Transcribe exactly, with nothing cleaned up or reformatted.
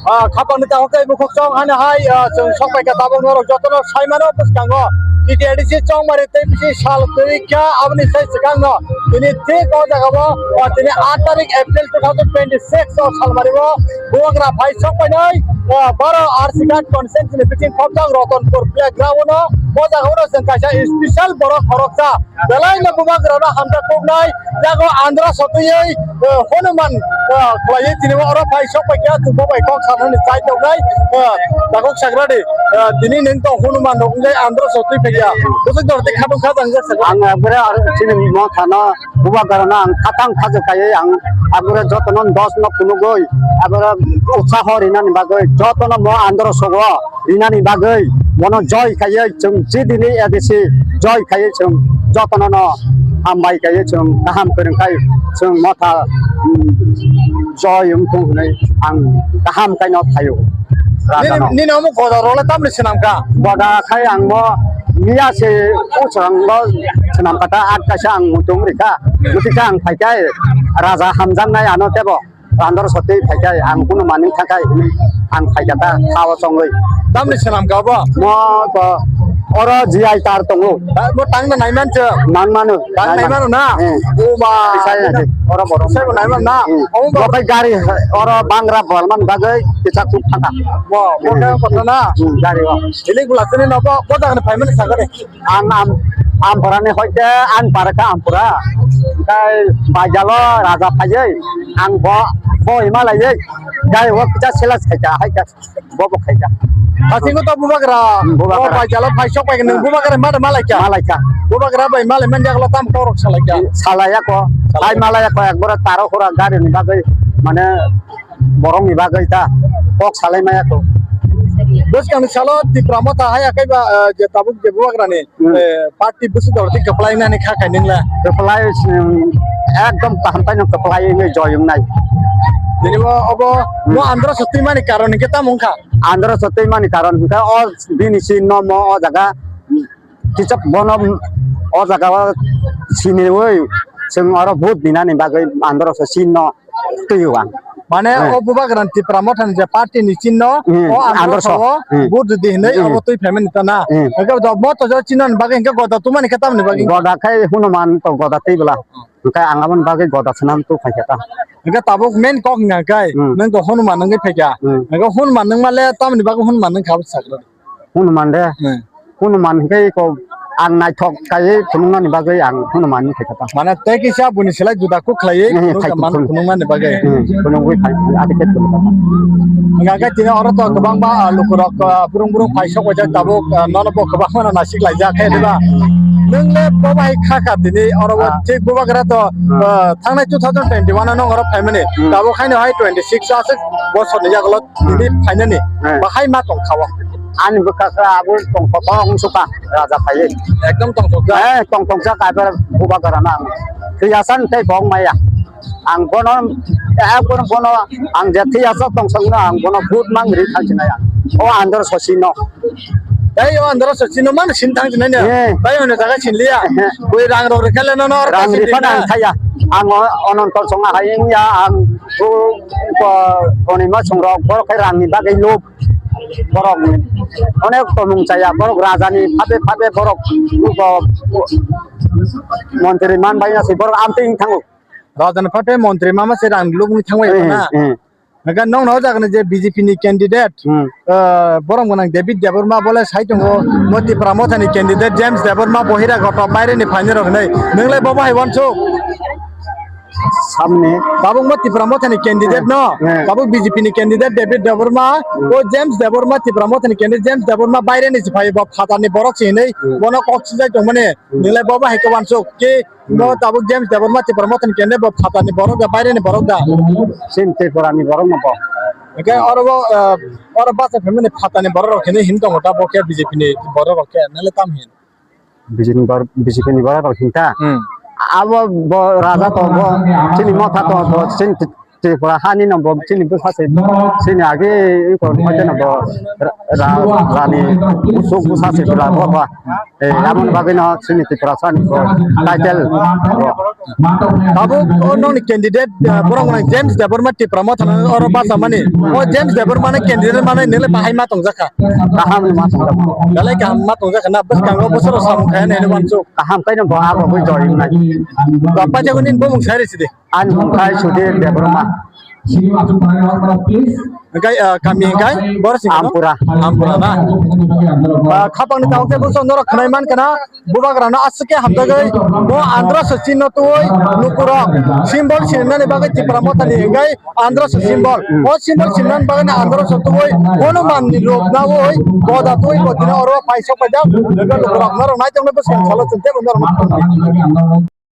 Ah, khapangni tabuk tei bukhuk chong hano hai, ah, chwng sokpai kha tabuk norok jotono saimano bwskango T T A D C chongmari tei bisi sal kwrwi kha aboni sai swkangno tini thik o jagao, ah, tini aat tarik April two thousand twenty-six o salmario bubagra phai sokpainai, ah, baro R C Ghat constituency ni bising khopjak Ratanpur playground o o jagao chwng kaisa special borok khoroksa Belai no bubagra no hamjak kuknai, yago andra sotwi, eh, Hanuman, eh, khlaiwi tini oro phai sok pai kha, tungbo bai kok sanani chai tongnai, eh, takok sagradi, eh, tini neng to Hanuman rok wngjai andra sotwi phai kha. Bwswk dor tei khatung kha jang jak sakha. Ang, eh, bwrwi aro chini motha no bubagra no ang khatang khajak kaiwi ang abore jotono dos no phunugwi abore utsaho rinani bagwi jotono mo andra sogo. Rinani bagwi bono joy khaiwi chwng chidini A D C joy khaiwi chwng jotono no hambai khaiwi chwng kaham kwrwng khai chwng motha, um, joy wngthung hwnwi ang kaham khaino phaio. Nini, rajano. Nini omo goda role tamni swnam kha? Goda khai ang mo miya se usang bo swnam kha ta at kaisa ang muitum rikha. Muti kha ang phaikai raja hamjaknai ano tebo. Andro sotwi phaikai, ang kunu manwi thangkai, hwnwi ang phaikha ta, khao chongwi. Tamni swnam kha bo? Mo ko, oro G I tar tongo. Mo tangna naiman se? Nang manu. Tang naiman na? Hmm. O ba. Isai na de, oro borok. Isai bo naiman na? Hmm. Omo ba. Bo kai gari, oro bangra bolman bagwi, kisa kuk thangka. Bo, bo kai kotha na? Hmm, gari o. Ini gula sini no bo, bo dagni phaimani sakani. Ang am, Ampura ni hoite ang para kha Ampura. Kai Baijalo raja phaiwi ang bo, bo hima laiwi. Kai o kisa sila khaika, haika bo bo khaika. Hasingo to bubagra. Hmm, bubagra. O Baijalo phai sok pai nang bubagra ma malaika. Malaika. Bubagra bai malai man jaklo tam korok salaika. Salaya ko. Salaya. Bai malaya ko ekbara taro khura gari ni bagwi mane borok ni bagwi ta kok salai maya ko. Bwskang ni salo Tipra Motha hai akai ba, eh, je tabuk je bubagra ni Hmm. Eh, party bwswk dor twi kwplai nani kha khai ningla. Kwplai, um, ekdom kaham taino kwplai wngwi joy wngnai. Tini bo obo Hmm. mo andro sotwi mani karon hinkhe tamo wngkha? Andro sotwi mani karon hinkhe o bini si no mo o jaga kichak bono o jaga o siniwi chwng oro vote dinani bagwi andro so si no. Twiyo ang. Mane Hmm. o bubagra ni Tipra Motha ni je party ni chinno, Hmm. o Andro Andro so. so Hmm. vote di hinwi Hmm. obo twi phaimani ta na. Hmm. Hwnkhe do Motha jo chinno ni bagwi hwnkhe goda tumani khe tamni bagwi. Goda khai Hanuman to goda twi bwla. Hwnkhe ang aboni bagwi goda swnam tu phaikha ta. Hwnkhe tabuk main kok wngkha khai Hmm. nwng to Hanuman wngwi phaikha. Hmm. Hwnkhe Hanuman wngma le tamni bagwi Hanuman wngkha abo sakra. Hanuman de. Hmm. Hanuman hwnkhe ko ang naithok kaiwi phunuknani bagwi ang Hanuman wngkha ta. Mane tei kisa buini slai juda kuk khlaiwi Hmm, phunukha phai man phunuk. Phunuknani bagwi. Hmm, phunukgwi phai, adi khe phunukha. Hwnkha khe tini oro to kwbangma, ah, lukurok, ah, brung brung phai sok bai jak tabuk, ah, nono bo kwbangma no nasik laijak khe diba? Nwng le bo bai kha kha tini oro bo Ah. thik bubagra to, Hmm. ah, thangnai two thousand twenty-one o nwng oro phaimani. Hmm. Tabuk haino hai twenty-six o aswk bosor ni yagulo Hmm. tini phainani. Hmm. Bahai ma tong kha o. Ani bwkha khe abo tongthok wng sukha raja phaiwi. Ekdom tongthok jak. Eh, tongthok jak kaibar bubagra no ang. Thwiyasan tei bo wng maya. Ang bono, eh, bono, bono ang je thwiyasak tongsongno ang bono vote mang ri thang sinai ang. O Andro Sosino. Tei o Andro Sosino man sin thang sinai ne. Eh. Tei ono jaga sin liya. Eh. Bui rang rok rikha le nono rang rikha ang thaya. Ang o, Ononto Chonga hai wngya ang bo, bo, Onima Songrok borok khai rang ni bagwi lob. Borok onek tomung chaya, borok rajani phabe phabe borok bo montri man bai na se borok amtwi wng thango. Rajani phabe montri mama se rang lukni thangbai Eh, na. Eh. Naga nong no jagani je B J P ni candidate, Hmm. eh, borom gwnang David Debbarma bole sai tongo, Motipra Mothani candidate James Debbarma bohira goto baire ni phaini rok hinui. Nwnglai bo bahai wansuk? Samni. Tabuk mo Tipra Mothani candidate no. Hmm. Tabuk B J P ni candidate David Debbarma. Hmm. O James Debbarma, Tipra Mothani candidate James Debbarma baire ni se phai bo phatar ni borok se hinui. Hmm. Bono kok sijai tongmani. Hmm. Nilai bo bahai khe wansuk ki bo Hmm. tabuk James Debbarma, Tipra Mothani candidate bo phatar ni borok da baire ni borok da. Sin Tripura ni borok no bo. Hingke oro bo, ah, oro basa family phatar ni borok rok hinui hin tongo ta bo khe B J P ni borok rok khe nilai tam hin. B J P ni bor-, B J P ni borok rok hinta. Hmm. Abo bo raja to bo, chini motha to bo, chini Tripura hani no bo chini bwsa se, chini agi iko hoite no bo ra-, ra-, rani usuk bwsa se bwla bo ba. Eh, aboni bagwi no chini Tripura sani bo title bo. Tabuk o nokni candidate, ah, borok nang James Debbarma Tipra Motha no oro bachamani. O James Debbarma ni candidate mane nele bahai ma tongjakha. Kaham ma tongjakha. Belai kaham ma tongjakha na bwskango bosoro samung khainai no wansuk. Kaham kaino bo abo bo join nai. Ba paijagoni bumung sai risi de. Ani mung khai Sudhir Debbarma. Hingkai, ah, kami hingkai bor sing Ampura. Ampura na. Ah, khapang ni tawk te bosong norok khnai man kana bubagra no aswk khe hamjagwi bo Andhra Sachin no twi nukurok symbol sinani bagwi Tipra Motha ni hingkai Andhra Sachin symbol. O symbol sinani bagwi na Andhra Sachin twi bono man ni rok na oi boda twi bo dina oro paisok paida nukurok norok nai tongna bwskan salo chwng tebo norok.